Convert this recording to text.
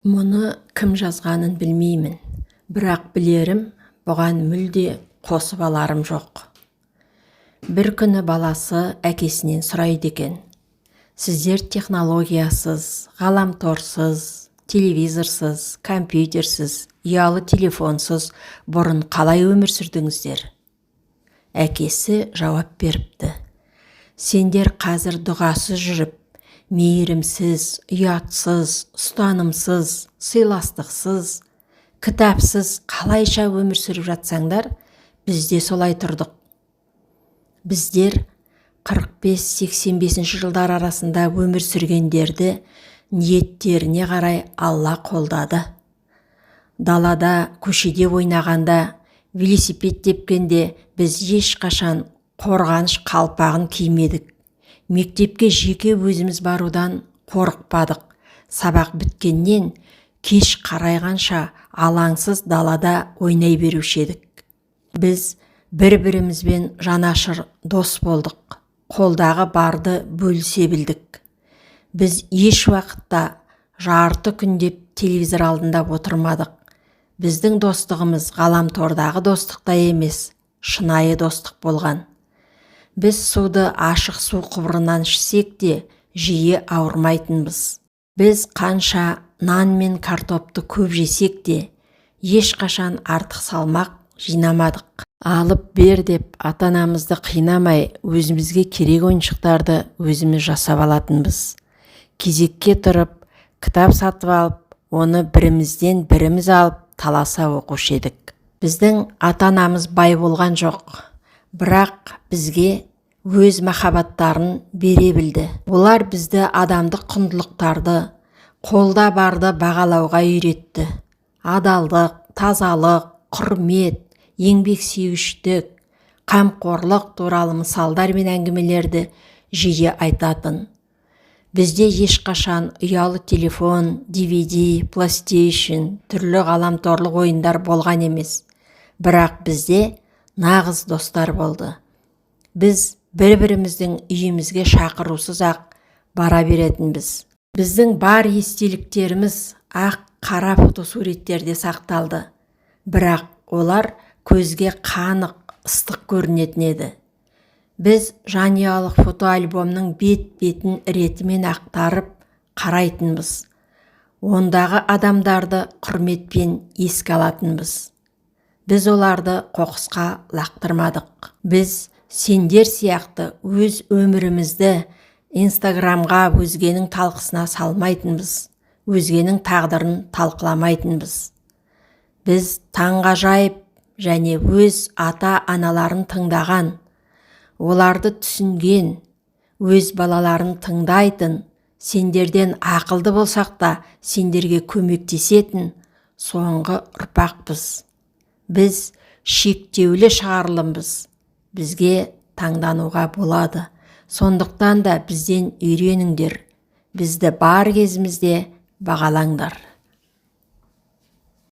Мұны кім жазғанын білмеймін, бірақ білерім, бұған мүлде қосып аларым жоқ. Бір күні баласы әкесінен сұрайды екен: сіздер технологиясыз, ғаламторсыз, телевизорсыз, компьютерсіз, ұялы телефонсыз бұрын қалай өмір сүрдіңіздер? Әкесі жауап беріпті: сендер қазір дұғасыз жүріп, мейірімсіз, ұятсыз, ұстанымсыз, сыйластықсыз, кітапсыз қалайша өмір сүріп жатсаңдар, біз де солай тұрдық. Біздер 45-85 жылдар арасында өмір сүргендерді ниеттеріне қарай Алла қолдады. Далада, көшеде ойнағанда, велосипед тепкенде біз ешқашан қорғаныш қалпағын кимедік. Мектепке жеке өзіміз барудан қорықпадық. Сабақ біткеннен кеш қарайғанша алаңсыз далада ойнай беруші едік. Біз бір-бірімізбен жанашыр дос болдық. Қолдағы барды бөлісе білдік. Біз еш уақытта жарты күндеп телевизор алдында отырмадық. Біздің достығымыз ғаламтордағы достықтай емес, шынайы достық болған. Біз суды ашық су құбырынан ішсек те, жиі ауырмайтынбыз. Біз қанша нан мен картопты көп жесек те, ешқашан артық салмақ жинамадық. Алып бер деп ата-анамызды қинамай, өзімізге керек ойыншықтарды өзіміз жасап алатынбыз. Кезекке тұрып, кітап сатып алып, оны бірімізден біріміз алып, таласа оқушы едік. Біздің ата-анамыз бай болған жоқ, бірақ бізге өз махаббаттарын бере білді. Олар бізді адамдық құндылықтарды, қолда барды бағалауға үйретті. Адалдық, тазалық, құрмет, еңбексүйгіштік, қамқорлық туралы мысалдар мен әңгімелерді жиі айтатын. Бізде ешқашан ұялы телефон, DVD, PlayStation, түрлі ғаламторлық ойындар болған емес. Бірақ бізде нағыз достар болды. Біз бір-біріміздің үйімізге шақырусыз-ақ бара беретінбіз. Біздің бар естеліктеріміз ақ қара фотосуреттерде сақталды. Бірақ олар көзге қанық, ыстық көрінетін еді. Біз жанұялық фотоальбомның бет-бетін ретімен ақтарып қарайтынбыз. Ондағы адамдарды құрметпен еске алатынбыз. Біз оларды қоқысқа лақтырмадық. Біз сендер сияқты өз өмірімізді Инстаграмға өзгенің талқысына салмайтынбыз, өзгенің тағдырын талқыламайтынбыз. Біз таңғажайып және өз ата-аналарын тыңдаған, оларды түсінген, өз балаларын тыңдайтын, сендерден ақылды болсақ та, сендерге көмектесетін соңғы ұрпақпыз. Біз шектеулі шығарылымбыз. Бізге таңдануға болады. Сондықтан да бізден үйреніңдер. Бізді бар кезімізде бағалаңдар.